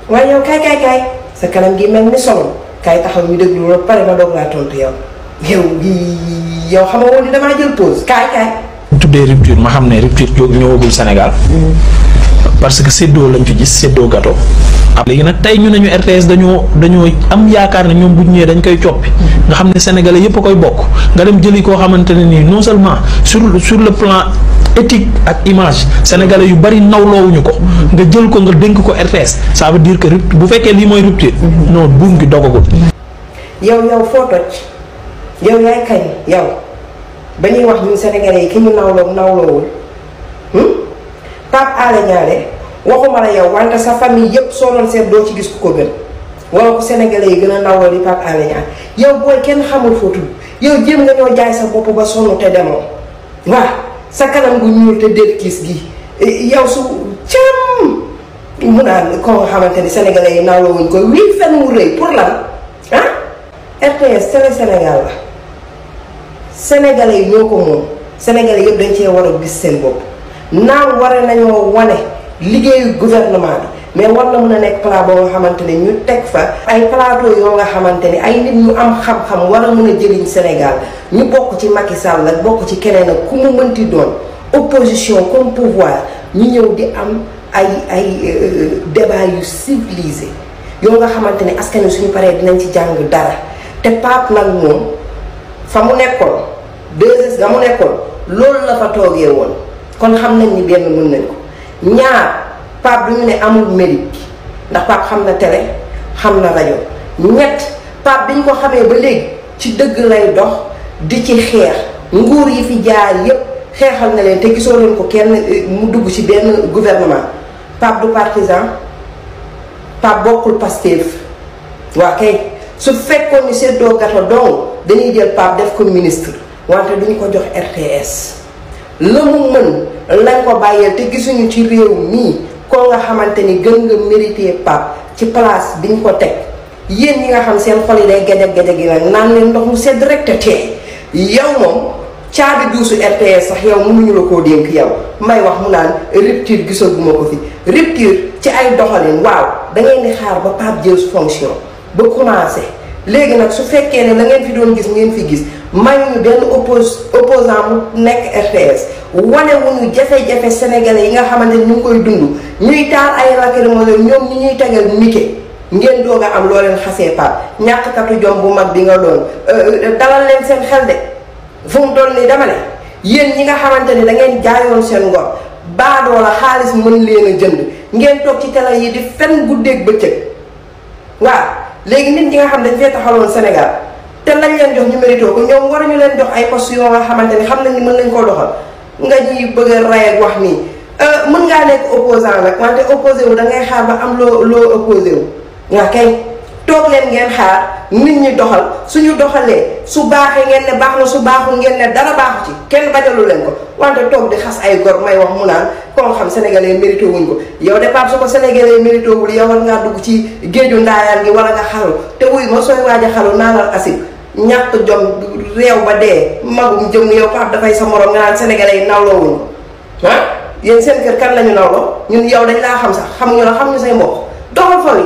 waaye yow kay sa kanam gi mel ni solo kay taxaw ñu déglu la pare ma doog laa tontu yow yow xam nga woon ni damaa jël pause kay. tuddee rupture ma xam ne rupture ñëwagul Sénégal. parce que séddoo lañ fi gis séddoo gâteau. léegi nag tey ñu ne ñu RTS dañoo am yaakaar ne ñoom bu ñu ñëwee dañ koy coppi. nga xam ne sénégalais yëpp a koy bokk nga dem jëli koo xamante ne nii non seulement sur le plan éthique ak image sénégalais yu bari nawloowuñu ko. nga jël ko nga dénk ko RTS ça veut dire que bu fekkee lii mooy rupture. non buum gi dogagul. yow foo toj yow yaay kañ yow ba ñuy wax ñun sénégalais yi ki ñu nawloowul Pape Alé Niang waxuma la yow wante sa famille yëpp soo doon seet doo ci gis ku ko gën wala ko sénégalais yi gën a nawloo di Pape Alé Niang yow booy kenn xamul foo tudd yow jéem nga ñoo jaay sa bopp ba sonn te demoo waaw sa kanam gu ñuul te déet kiis gi yow su cam mu naan ko nga xamante ni sénégalais yi nawloo wuñ ko wii fen mu rëy pour lan RTS télé Sénégal la sénégalais yi ñoo ko moom sénégalais yëpp dañ cee war a gis seen bopp naam war nañoo wane liggéeyu gouvernement bi mais war na mën a nekk plat boo nga xamante ne ñu teg fa ay plateau yoo nga xamante ni ay nit ñu am xam-xam war a mën a jëriñ Sénégal ñu bokk ci Macky Sall ak bokk ci keneen ak ku mu mënti doon opposition comme pouvoir ñu ñëw di am ay débat yu civilisé yoo nga xamante ni askan wi suñu paree dinañ ci jàng dara te Pape nag moom fa mu nekkoon 2S ga mu nekkoon loolu la fa toogee woon kon xam nañ ni benn mën nañ ko ñaar Pape du ñu ne amul mérite ndax Pape xam na télé xam na rajo ñett Pape bi ñu ko xamee ba léegi ci dëgg lay dox di ci xeex nguur yi fi jaar yépp xeexal na leen te gisoo leen ko kenn mu dugg ci benn gouvernement Pape du partisan Pape bokkul Pastef waa kay su fekkoon ni seddoo gato donc dañuy jël Pape def ko ministre wante duñu ko jox RTS la mu mën lañ ko bàyyeel te gisuñu ci réew mii koo nga xamante ni gën nga mérité Pape ci place biñ ko teg yéen ñi nga xam seen xol yi day gajag yi nag naan leen ndox mu sedd rek te tee yow moom caabi duusu RTS sax yow mënuñu la koo dénk yow may wax mu naan rupture gisaguma ko fi rupture ci ay doxalin waaw da ngeen di xaar ba Pape jël fonction ba commencé léegi nag su fekkee ne la ngeen fi doon gis ngeen fi gis mayuñu benn opposant mu nekk RTS wane wuñu jafe-jafe sénégalais yi nga xamante ni ñu ngi koy dund ñuy taal ay lacrymogène ñoom ñi ñuy tegal mike ngeen doog a am loo leen xasee Pape ñàkkatu jom bu mag bi nga doon dalal leen seen xel de fu mu toll nii dama ne yéen ñi nga xamante ni da ngeen jaayoon seen ngor baadoo la xaalis mën leen a jënd ngeen toog ci télé yi di fen guddeeg bëccëg waaw léegi nit ñi nga xam dañ fee taxawaloon Sénégal te lañ leen jox ñu mérité ko ñoom waruñu leen jox ay postes yoo nga xamante ni xam nañ ni mën nañ koo doxal nga ñuy bëgg a ray ak wax nii mën ngaa nekk opposant nag wante opposé wu da ngay xaar ba am loo opposé wu nga kay toog leen ngeen xaar nit ñi doxal suñu doxalee su baaxee ngeen ne baax na su baaxul ngeen ne dara baaxu ci kenn bajalu leen ko wante toog di xas ay gor may wax mu naan koo xam sénégalais mérité wuñ ko yow de Pape su ko sénégalais mérité wul yow war ngaa dugg ci géeju ndaayaan gi wala nga xalu te wuy ma sooy waaj a xalu naanal asib ñàkk jom réew ba dee magum jëm yow Pape dafay sa morom nga naan sénégalais yi nawloo wuñ ko ah yéen seen kër kan lañu nawloo ñun yow dañ laa xam sax xamuñu la xamuñu say mbokk doxal fa wi